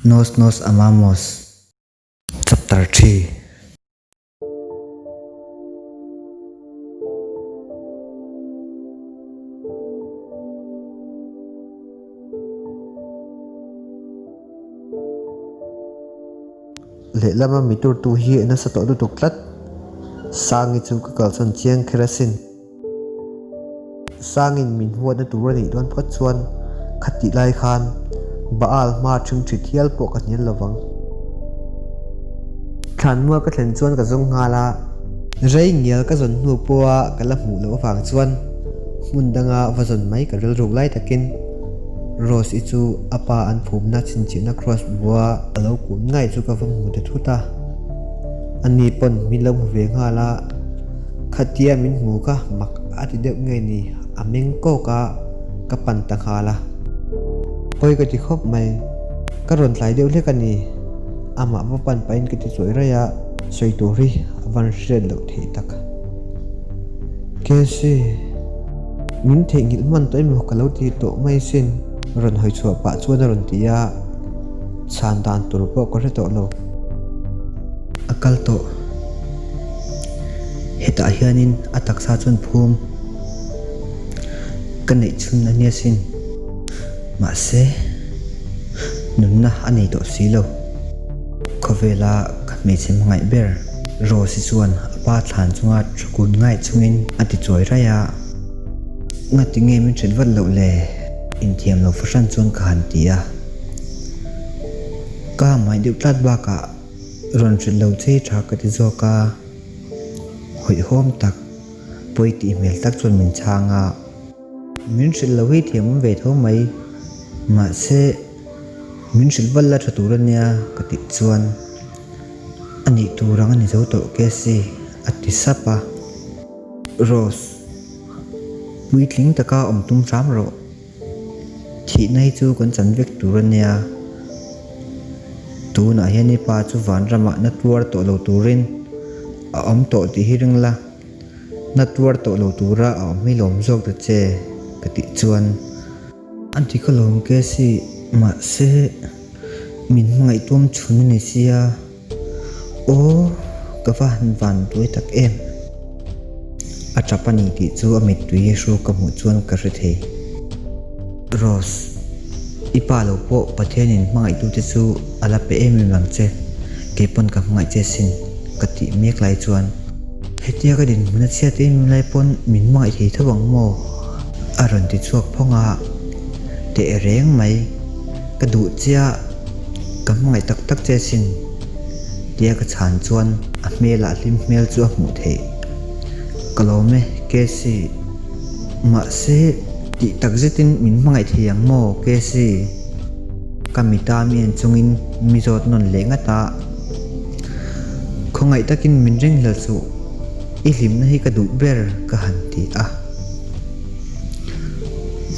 Nos Nos Amamos Chapter xii. Lehlama mi turtu hi a nasa tawh lutuk tlat. Sangi chu ka kalsan chiang kher asin. Sangin min huatna tur a nih dawn phawt chuan khatih lai khan Baal hma ṭhingṭhi thial pawh ka hnial lovang. Thlanmual ka thlen chuan ka zawng nghal a, rei ngial ka zawn hnu pawha ka la hmuh loh avang chuan hmun danga va zawn mai ka rilruk lai takin Rose-i chu a pa an phumna chhinchhiahna cross bua a lo kun ngai chu ka va hmu ta thut a, ani pawn min lo hmu ve nghal a. Khatia min hmu kha mak a ti deuh nge ni, a meng kawk a, ka pan ta nghal a. Pawi ka ti khawp mai, ka rawn tlai deuh hlek a ni, amah va pan pahin ka ti chawi raih a, sawi tur hi a van hriat loh theih tak. Casey, min theihnghilh hman tawh emaw ka lo ti tawh mai sin, rawn hawi chhuah pah chuan a rawn ti a, chhan dan tur pawh ka hre tawh lo. A kal tawh. Hetah hianin a taksa chuan phum ka neih chhun a nia sin. Mahse, nunna a nei tawh si lo. Khawvela ka hmeichhe hmangaih ber Rose-i chuan a pa thlan chunga thu kun ngai chungin a ti chawi raih a. Ngati nge min hrilh vat loh le? Inthiam lo fahran chuan ka han ti a. Ka hmangaih deuh tlat bakah Rawn hrilh lo che tha ka ti zawk a, hawihhawm tak, pawi tih hmel tak chuan min chhang a. Min hrilh lo hi thiam awm ve tho mai, mahse min hrilh val la tha tur a nia ka tih chuan a nih tur ang a ni zo tawh Cassie a ti sap a. Rose, puitling taka awm tum hram rawh. Thihna hi chu kan chan vek tur a nia. Tunah hian i pa chu vanramah na tuar tawh lo turin a awm tawh tih hi ring la, na tuar tawh lo tura a awm hi lawm zawk ta che ka tih chuan a ti ka lawm Cassie mahse min hmangaihtuam chhun a ni sia. Aw, ka va han van duai tak em? A tap a ni tih chu a mittui hru ka hmuh chuan ka hre thei. Rose, i pa lo pawh Pathianin hmangaihtute chu a la pe em em ang che, kei pawn ka hmangaih che sin, ka tih mek lai chuan. Hetia ka dinhmun a chhiat em em lai pawn min hmangaih thei tho ang maw? A rawn ti chhuak phawng a, teh reng mai, ka duh chiah. Ka hmangaih tak tak che sin, tia ka chhan chuan a hmelah hlim hmel chu a hmuh theih. Ka lawm e, Cassie. Mahse, tih tak zetin min hmangaih thei ang maw, Cassie? Ka mita mi en chungin mi zawt nawn leh ngat a. Khawngaih takin min ring hlel suh, i hlimna hi ka duh ber ka han ti a.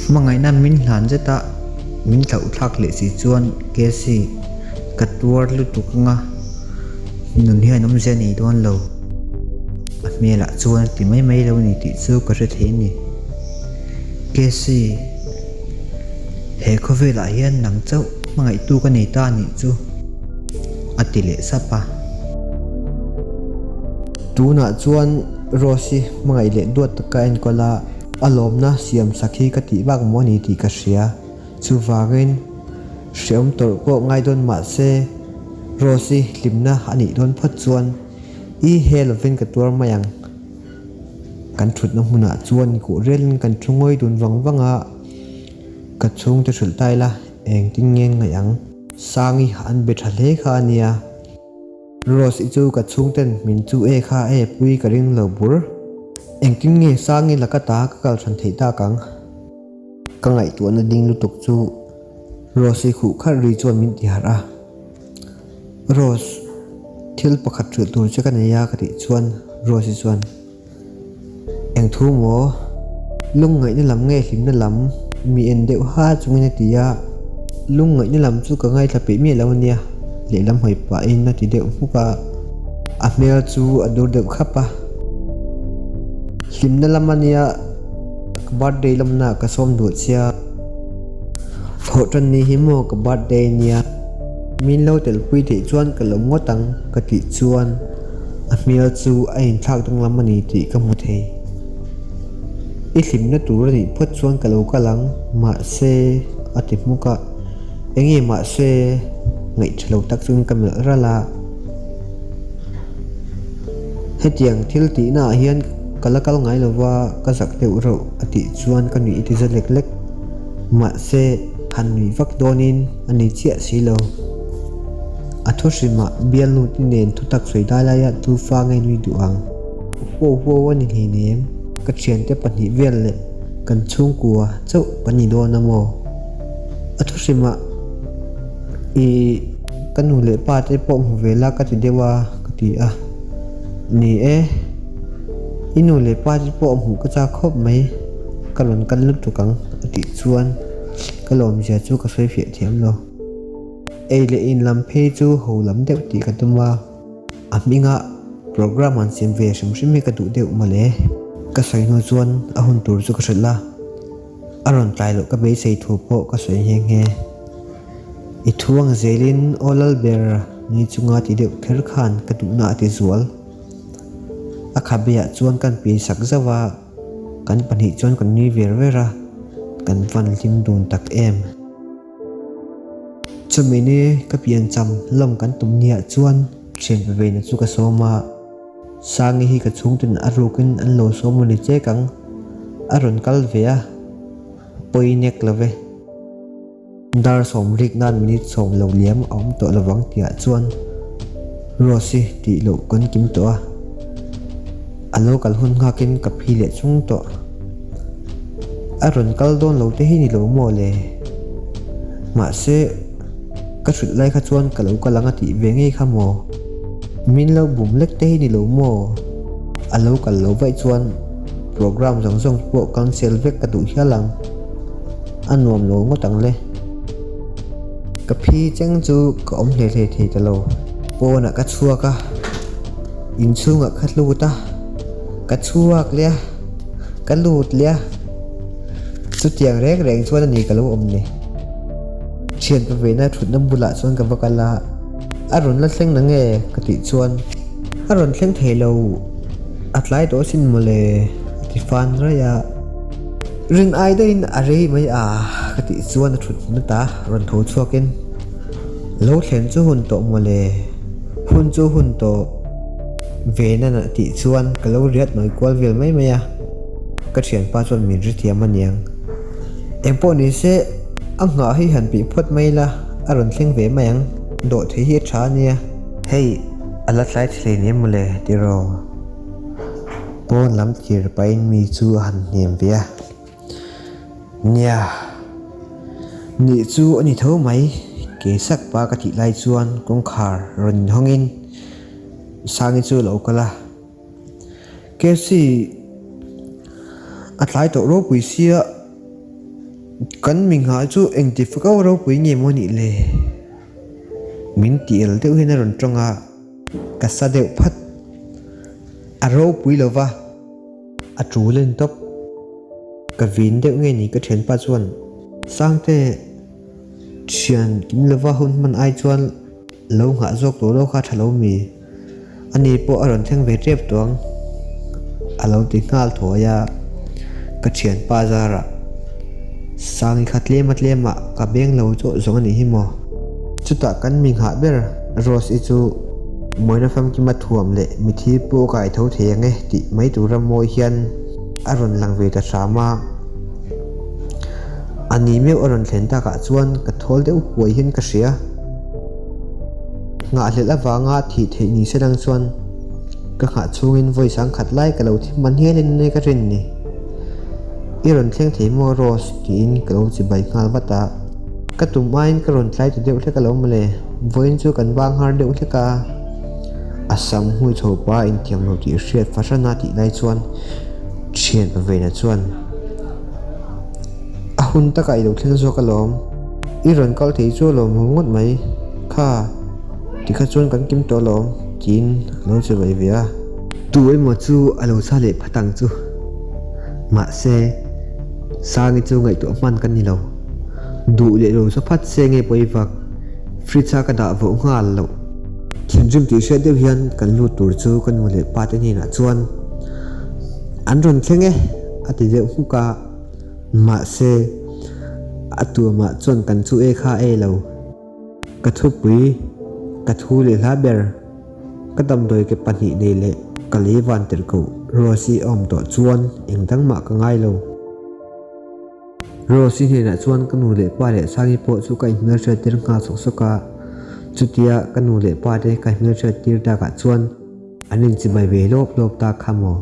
Hmangaihna min hlan zet a. Min thlauhthlak leh si chuan Cassie ka tuar lutuk anga nun hian awmzia a nei dawn lo. A hmelah chuan a ti mai mai lo a ni tih chu ka hre thei a ni. Cassie, he khawvelah hian nang chauh hmangaihtu ka nei ta a nih chu a ti leh sap a. Tunah chuan Rose-i hmangaih leh duat tak ka enkawl a. A lawmna siam sak hi ka tih bak maw ni tih ka hria. Chuvangin, hreawm tawrh pawh ngai dawn mah se, Rose-i hlimna a nih dawn phawt chuan i he lovin ka tuar mai ang. Kan thutna hmunah chuan kuh relin kan thu ngawi dun vang vang a, ka chhungte hrilh ta ila engtin nge ngaih ang. Sangi an be tha hle kha a nia. Rose i chu ka chhungten min chu e kha e pui ka ring lo bur. Engtin nge Sangi laka ta ka kal hran theih tak ang? Ka ngaihtuahna ding lutuk chu Rose i khuh kharh ri chuan min ti harh a. Rose, thil pakhat hrilh tur che ka nei a ka tih chuan Rose i chuan. Eng thu maw? Lungngaihna lam nge hlimna lam mi en deuh ha chungin a ti a, lungngaihna lam chu ka ngaithla peih miah lo ania, lehlam hawi pahin a ti deuh hmuk a, a hmel chu a dur deuh khap a. Hlimna lam ania, ka birthday lamna ka sawm duh chia, thawhtan ni hi maw ka birthday ania. Min lo telpui theih chuan ka lo ngawt ang ka tih chuan a hmel chu a inthlak danglam a ni tih ka hmu thei. I hlimna tur a nih phawt chuan ka lo kal ang, mahse a ti hmuk a, enge mahse ngaih tha lo tak chuan ka melh ralh a. Hetiang thil tihnaah hian ka la kal ngai lova ka zak deuh reuh a tih chuan ka nuih ti za lek lek. Mahse han nuih vak dawnin a ni chiah si lo. A thu hrimah bialnu te nen thutak sawi dai laia tufa nge nui duh ang? Huau huau a ni hleinem, ka thiante pahnih vel leh kan chhungkua chauh kan ni dawn a maw? A thu hrimah i ka nu leh pa te pawh hmu ve la ka ti deuh a ka ti a. Ni e, i nu leh pa te pawh hmuh ka chak khawp mai, ka rawn kal lutuk ang a tih chuan ka lawmzia chu ka sawi fiah thiam lo. Ei leh in lam phei chu ho lam deuh tih ka tum a, a hminga program han siam ve hrim hrim hi ka duh deuh mawle. Ka sawi hnu chuan a hun tur chu ka hrilh a, a rawn tlai loh ka beisei thu pawh ka sawi nghe nghe. I thu ang zelin aw lal ber ni chunga ti deuh kher khan ka duhna a ti zual. A khabeah chuan kan piansak zauh a, kan pahnih chuan kan nui ver ver a, kan van hlim dun tak em. Chumi ni ka piancham lawm kan tum niah chuan thian pe veina chu ka sawm a, Sangi hi ka chhungten a rukin an lo sawm a ni chek ang, a rawn kal ve a, pawi nek lo ve. Dar sawm rik nan minute sawm lo liam a awm tawh lovang tihah chuan Rose-i tih loh kan kim tawh a, a lo kal hun nghakin ka phi leh chung tawh. A rawn kal dawn lo te hi ni lo maw le? Mahse, ka hrut lai kha chuan ka lo kal ang a tih ve ngei kha maw? Min lo bum lek te hi ni lo maw? A lo kal lo vaih chuan program zawng zawng pawh cancel vek ka duh hial ang. A nuam lo ngawt ang le. Ka phi cheng chu ka awm hle hle thei ta lo. Pawnah ka chhuak a, inchhungah ka lut a, ka chhuak leh a. Ka lut leh a, chutiang reng reng chuan a ni ka lo awm ni. Thianpa veina thutna bulah chuan ka va kal a, a rawn la thleng na nge ka tih chuan a rawn thleng thei lo, a tlai tawh asin mawle a ti fan raih a. Rin ai daihin a rei mai a ka tih chuan a thut na ta rawn tho chhuakin lo thlen chu hun tawh mawle, hun chu hun tawh. Venan a tih chuan ka lo riat nawi kual vel mai mai a, ka thianpa chuan min ri thiam a niang. Engpawh ni se, a nghah hi han pih phawt mai ila, a rawn thleng ve mai ang, dawhthei hi a tha a nia. Hei, a la tlai thei hle mawle tiraw? Pawn lam thlir pahin mi chu a han hnem ve a. Nia, nih chu a ni tho mai, ke sak pa ka tih lai chuan kawngkhar rawn inhawngin Sangi chu a lo kal a, KFC a tlai tawh ropui sia, kan mi nghah chu engti fak ropui nge maw nih le? Min ti el deuh hian a rawn tawng a, ka sa deuh phat. A ropui lo va, a tul a ni tawp. Ka vin deuh nge ni ka thianpa chuan Sangte thian kim lova hun hman ai chuan Lo nghah zawk tawh lo kha tha lo mi? Ani pawh a rawn thleng ve tep tawh ang a lo ti nghal thuai a, ka thianpa zarah Sangi kha tlem a tlem ah ka beng lo chauh zawng a nih hi maw? Chutah kan mi nghah ber Rose-i chu Mawina famkima thuam leh mithi pawh a kai tho thei ang e tih mai tura mawi hian a rawn lang ve ta hram a. A ni meuh a rawn thlen takah chuan ka thawl deuh huai hian ka hria. Nghahhlelh avanga thih theih ni se lang chuan ka nghah chhungin vawi sangkhat lai ka lo thi hman hial in nia ka rin ni. I rawn thleng thei maw Rose tiin ka lo chibai nghal vat a. Ka tum aiin ka rawn tlai ta deuh hlek alo mawle, vawiin chu kan vang har deuh hlek a. A sam hmui chho pa intiam lo tih hriat fahran a tih lai chuan thian pa veina chuan a hun takah i lo thleng zawk alawm. I rawn kal thei chu alawm hmu ngawt mai. Kha, tikha chuan kan kim tawh alawm, tiin a lo che vai ve a. Tu emaw chu a lo sa leh phat ang chu. Mahse, Sangi chu ngaihtuah hman ka ni lo. Duh leh lo sa phat se nge pawi vak. Fridge a ka dah voh nghal loh. Thinrim tih hriat deuh hian kan lut tur chu ka nu leh pa te hnenah chuan an rawn thleng e a ti deuh hmuk a, mahse a tuamah chuan kan chu e kha e lo. Ka thupui, ka thu leh hla ber, ka damdawi ke pahnih nei leh ka lei van tirh koh Rose-i a awm tawh chuan engdang mah ka ngai lo. Rose-i hnenah chuan ka nu leh pa leh Sangi pawh chu ka inhmelhriat tir nghal sawk sawk a, chutia ka nu leh pa te ka inhmelhriat tir takah chuan an inchibai ve lawp lawp ta kha maw.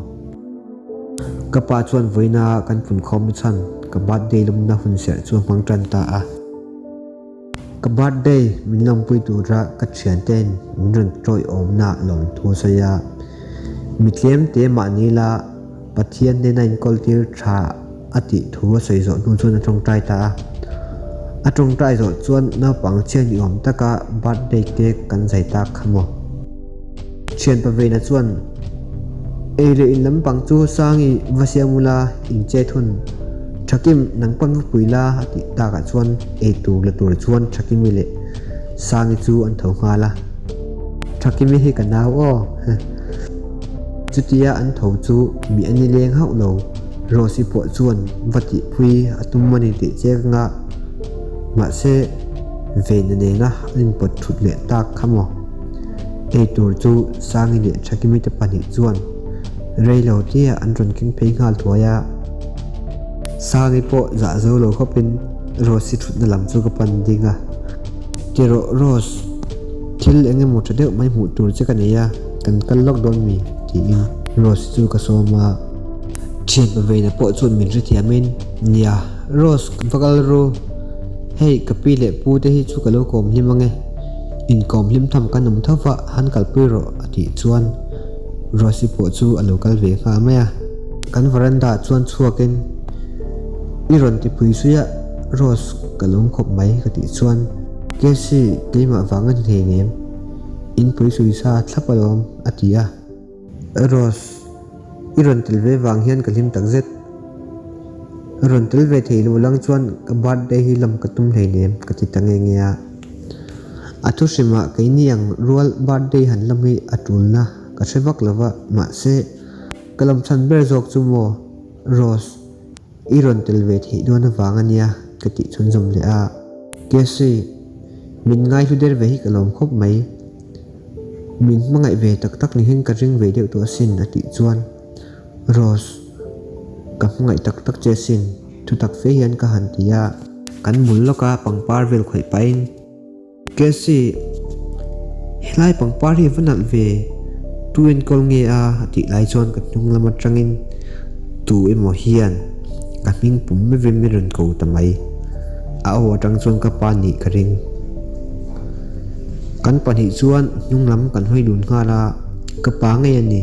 Ka pa chuan vawiina kan punkhawm chhan ka birthday lawmna hun serh chu a hmang tan ta a. Ka birthday min lawmpui tura ka thiante'n min rawn tawiawmna lawmthu sawi a, mi tlem te mahni la Pathian hnena inkawl tir tha a tih thu a sawi zawh hnu chuan a tawngtai ta a. A tawngtai zawh chuan naupang chhian ni awm taka birthday cake kan zai tak kha maw. Thianpa Veina chuan, Ei leh in lampang chu Sangi va siam ula in chet hun. Thakim nang pawn va pui la a tih takah chuan ei tur la tur chuan Thakimi leh Sangi chu an tho nghal a. Thakimi hi ka nau aw. Chutia an tho chu mi a ni leng hauh lo. Rose-i pawh chuan va tihpui a tum a ni tih che ka ngah. Mahse, Veina nena an inpawt thut leh tak kha maw? Ei tur chu Sangi leh Thakimi te pahnih chuan rei lo tia an rawn keng phei nghal thuai a. Sangi pawh zah zo lo khawpin Rose-i thutna lam chu ka pan ding a. Ti rawh Rose, thil eng emaw tha deuh mai hmuh tur che ka nei a, kan kal lawk dawn mi? tiin Rose chu ka sawm a. Thianpa veina pawh chuan min hrethiamin, Nia, Rose va kal ru, hei ka pi leh pu te hi chu ka lo kawm hlim ang e. Inkawm hlim tham kan awm tho va, han kalpui rawh a tih chuan Rosy pawh chu a lo kal ve nghal mai a. Kan veranda ah chuan chhuakin I rawn ti pui zui a, Rose ka lawm khawp mai ka tih chuan Casey keimah vang a ni hleinem, in pui sui sa thlap alawm a ti a. Rose, i rawn tel ve vang hian ka hlim takzet. Rawn tel ve thei lo lang chuan ka birthday hi lam ka tum hleinem ka ti ta nge nge a. A thu hrimah keini ang rual birthday han lam hi a tulna ka hre vak lo va, mahse ka lam chhan ber zawk chu maw Rose, I rawn tel ve theih dawn avang a nia ka tih chhunzawm leh a. Casey, min ngaihlu der ve hi ka lawm khawp mai. Min hmangaih ve tak tak ni hian ka ring ve deuh tawh asin a tih chuan Rose, ka hmangaih tak tak che asin thu tak fe hian ka han ti a. Kan bul lawka pangpar vel khawih pahin. Casey, helai pangpar hi a va nalh ve, tu enkawl nge a? a tih lai chuan ka hnung lam atangin tu emaw hian ka hming pum mevin min rawn ko ta mai. A aw atang chuan ka pa nih ka ring. Kan pahnih chuan hnung lam kan hawi dun nghal a, ka pa ngei a ni.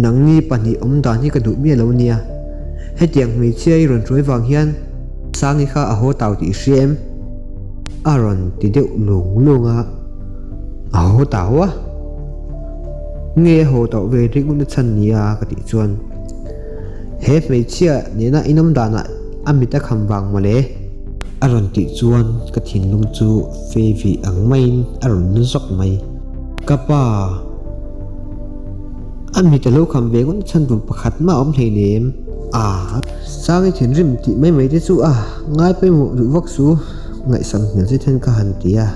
Nangni pahnih awm dan hi ka duh miah lo nia, hetiang hmeichhia i rawn hruai vang hian Sangi kha a haw tau tih i hria em? A rawn ti deuh lung lung a, a haw tau a? Nge a haw tauh ve ringawt na chhan ni a ka tih chuan he hmeichhia nena inawm danah a mit a kham vang mawle. A rawn tih chuan ka thinlung chu fe vih ang maiin a rawn na zawk mai. Ka pa, a mit a lo kham ve ngawt na chhan tur pakhat mah a awm hleinem. A Sangi thinrim tih mai mai te chu a ngai pawimawh duh vak chu ngaihsam hmel zet hian ka han ti a,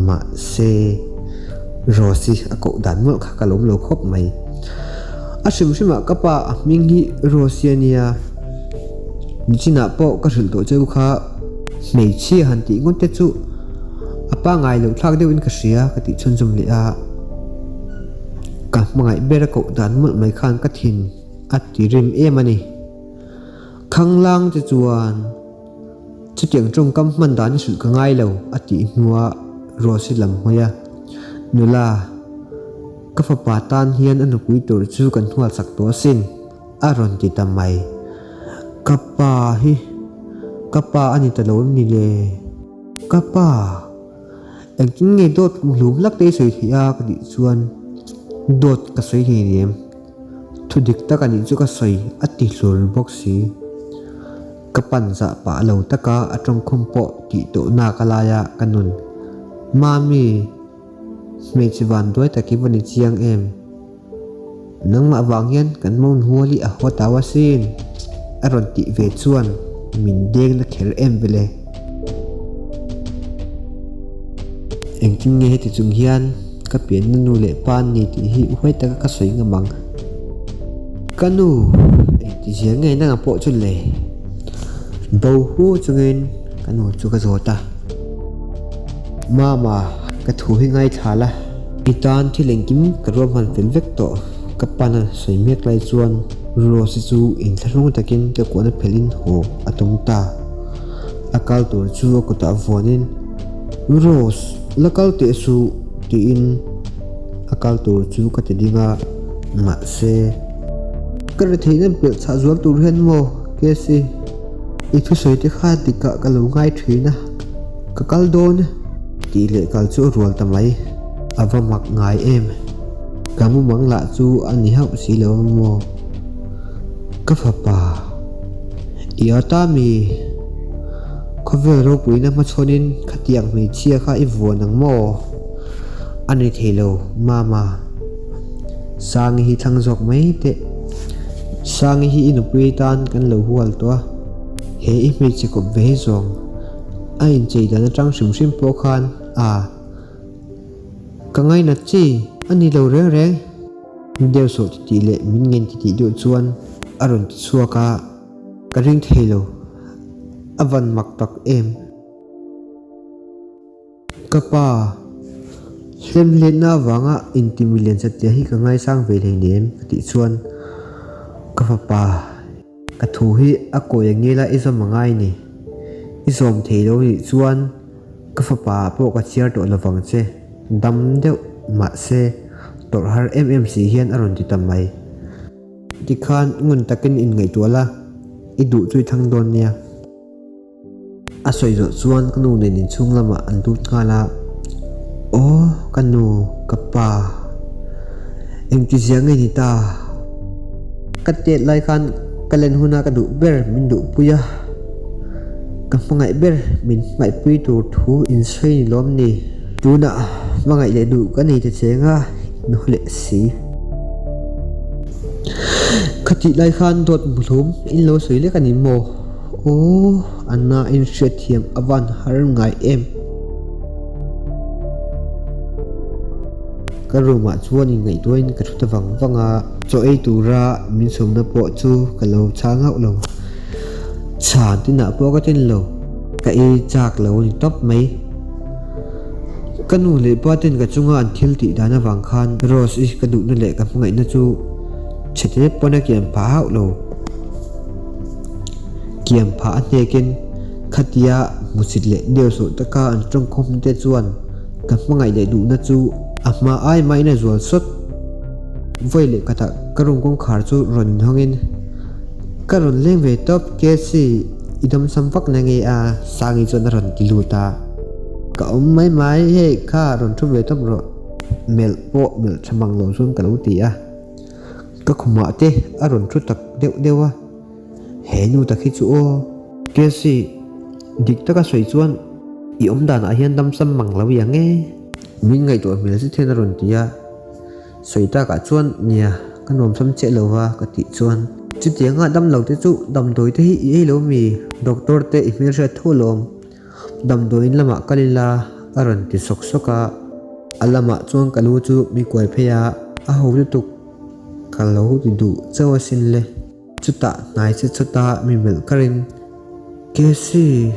mahse Rose-i a koh dan mawlh kha ka lawm lo khawp mai. A hrim hrimah ka pa a hming hi Rose-i a nia, nichinah pawh ka hrilh tawh cheu kha hmeichhia han tih ngawt te chu a pa ngai loh thlak deuhin ka hria ka tih chhunzawm leh a, ka hmangaih ber a koh dan mawlh mai khan ka thin. A ti rim em a ni. Khanglang te chuan chutiang tawngkam hman dan i hrilh ka ngai lo a tih hnua Rose-i lam hawi a, Nula, ka fapa tan hian a nupui tur chu kan hnual chak tawh asin a rawn ti ta mai. Ka pa hi ka pa a ni ta lo em ni le? Ka pa! Engtin nge dawt hlum hlak te i sawi theih a ka tih chuan dawt ka sawi hleinem. Thu dik tak a nih chu ka sawi a ti hlur bawk si. Ka pan zah pah lo taka a tawngkhum pawh tih tawh nak a laia ka nun. Mami, hmeichhe vanduai tak i va ni chiang em? Nangmah vang hian kan mawng hual hi a haw tau asin, a rawn tih ve chuan min deng na kher em vele. Engtin nge heti chung hian ka pianna nu leh pa an ni tih hi huai taka ka sawi ngam ang. Ka nu, engtizia nge nanga pawh chu le? Bo hu chungin ka nu chu ka zawt a. Mama, ka thu hi ngaithla la. I tan thil engkim ka ruahman fel vek tawh, ka pan a sawi mek lai chuan Rose chu inthlahrung takin ka kuahna phelhin haw a tum ta. A kal tur chu a kutah vuanin, Rose, la kal teh suh, tiin a kal tur chu ka ti ding a, mahse, ka retheihna belh chhah zual tur hian maw, Casey, i thusawi te kha dikah ka lo ngai thin a, ka kal dawn e. Tih leh kal chu a rual ta mai, a va mak ngai em. Ka mumang lah chu a ni hauh si lo a maw? Ka fapa, i ata mi? Khawvel ropuina hmachhawnin khatiang hmeichhia kha i vuan ang maw? A ni thei lo, Mama. Sangi hi thlang zawk mai teh. Sangi hi i nupui tan kan lo hual tawh a, he i hmeichhe kawp ve hi zawng. A inchei dan atang hrim hrim pawh khan a ka ngainat chi a ni lo reng reng. Deuh sawh titih leh min ngen titih deuh chuan a rawn ti chhuak a, ka ring thei lo. A van mak tak em. Ka pa, hlemhletna avanga intimi lian satliah hi ka ngaisang ve hleinem ka tih chuan ka fapa, Ka thu hi a kawi a ngela i zawm a ngai ni. I zawm thei lo nih chuan ka fapa ah pawh ka chhiar tawh lovang che, dam deuh mahse tawrh har em em si hian a rawn ti ta mai. Tikhan ngun takin inngaihtuah la, i duh chu i thlang dawn nia. A sawi zawh chuan ka nu nen inchhung lamah an lut nghal a, Aw ka nu, ka pa, engtizia nge ni ta? Ka tet lai khan ka len huna ka duh ber min duhpui a, ka hmangaih ber min hmangaihpui tur thu insawi ni lawm ni? Tunah hmangaih leh duh ka nei ta cheng a, inhaw leh si. Khatih lai khan dawt muhlum in lo sawi lek a ni maw? Aw, a na in hriatthiam a van har ngai em? Ka room ah chuan inngaihtuahin ka thu ta vang vang a, chaw ei tura min sawmna pawh chu ka lo chhang hauh lo. Chhan tinah pawh ka tin lo, ka ei chak lo a ni tawp mai. Ka nu leh pa ten ka chunga an thil tih dan avang khan Rose i ka duhna leh ka hmangaihna chu chhe te pawn a kiam phah hauh lo. Kiam phah a hnekin khatia hmusit leh deuh sawh taka an tawngkhawm te chuan ka hmangaih leh duhna chu a hma ai mahin a zual sawt. Vawi leh khatah ka room kawngkhar chu rawn inhawngin ka rawn leng ve tawp Cassie i damsam vak na nge a Sangi chuan a rawn ti lut a. Ka awm mai mai hei kha rawn thu ve tawp rawh melh pawh melh tha mang lo chuan ka lo ti a. Ka khumah te a rawn thu tak deuh deuh a, he nu tak hi chu aw. Cassie, dik taka sawi chuan i awm danah hian damsam mang lo i ang e. Min ngaihtuah hmel zet hian a rawn ti a, sawi takah chuan nia ka nuamsam chiah lo va ka tih chuan. Chutianga dam lo te chu damdawi te hi i ei lo mi? Doctor te i hmelhriat tho alawm, damdawiin lamah kal ila a rawn ti sawk sawk a. A lamah chuan ka lu chu mi kuai phei a, a ho lutuk ka lo ti duh chauh asin le. Chutah hnai che chawta mi melh karin, Cassie,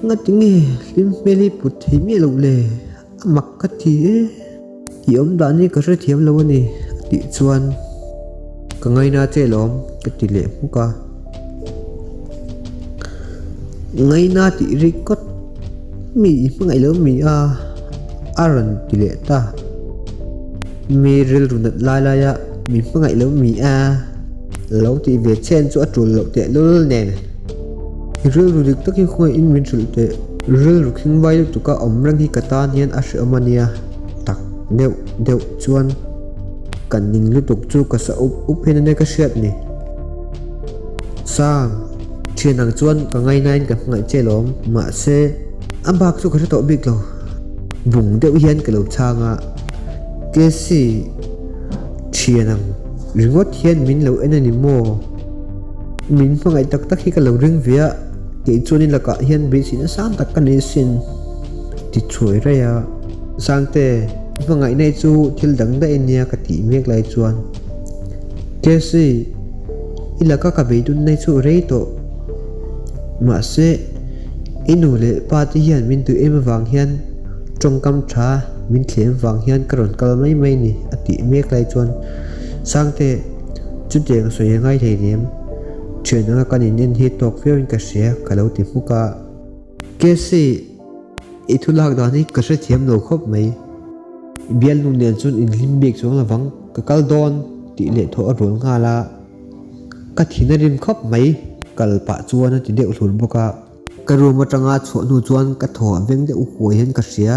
ngati nge hlim hmel hi put thei miah loh le? A mak ka ti e, i awm dan hi ka hrethiam lo a ni a tih chuan ka ngaina che lawm ka ti leh hmuk a. Ngaina tih rikawt mi i hmangaih lo mi a a rawn ti leh ta. Mi rilru nat lai laia mi hmangaih lo mi a lo tih ve chen chu a tul loh tehlul nen. I rilru dik tak hi khawngaih in min hrilh teh. Rilru khing vai lutuk a awm reng hi ka tan hian a hrehawm a nia. Tak deuh deuh chuan ka ning lutuk chu ka sa up up hian a nia ka hriat ni. Sang, thian ang chuan ka ngainain ka hmangaih che lawm. Mahse, a bak chu ka hre tawh bik lo. Bung deuh hian ka lo chhang a, Cassie thian ang ringawt hian min lo en a ni maw? Min hmangaih tak tak hi ka lo ring ve a, kei chuan i lakah hian beiseina sang tak ka nei asin a ti chhuai raih a. Sangte, hmangaihna hi chu thil dang daih a nia ka tih mek lai chuan Cassie, i laka ka beidunna hi chu rei tawh. Mahse, i nu leh pa te hian min duh em avang hian tawngkam tha min thlem vang hian ka rawn kal mai mai ni a tih mek lai chuan Sangte chutiang sawi a ngai hleinem, thian anga kan in en hi tawk viauin ka hria ka lo ti hmuk a. Casey, i thu lak dan hi ka hrethiam lo khawp mai. I bialnu nen chuan inhlim bik chuang lovang ka kal dawn tih leh thawh a rual nghal a. Ka thin a rim khawp mai, kal pah chuan a ti deuh hlur bawk a. Ka room atanga chhuah hnu chuan ka thaw a veng deuh huai hian ka hria.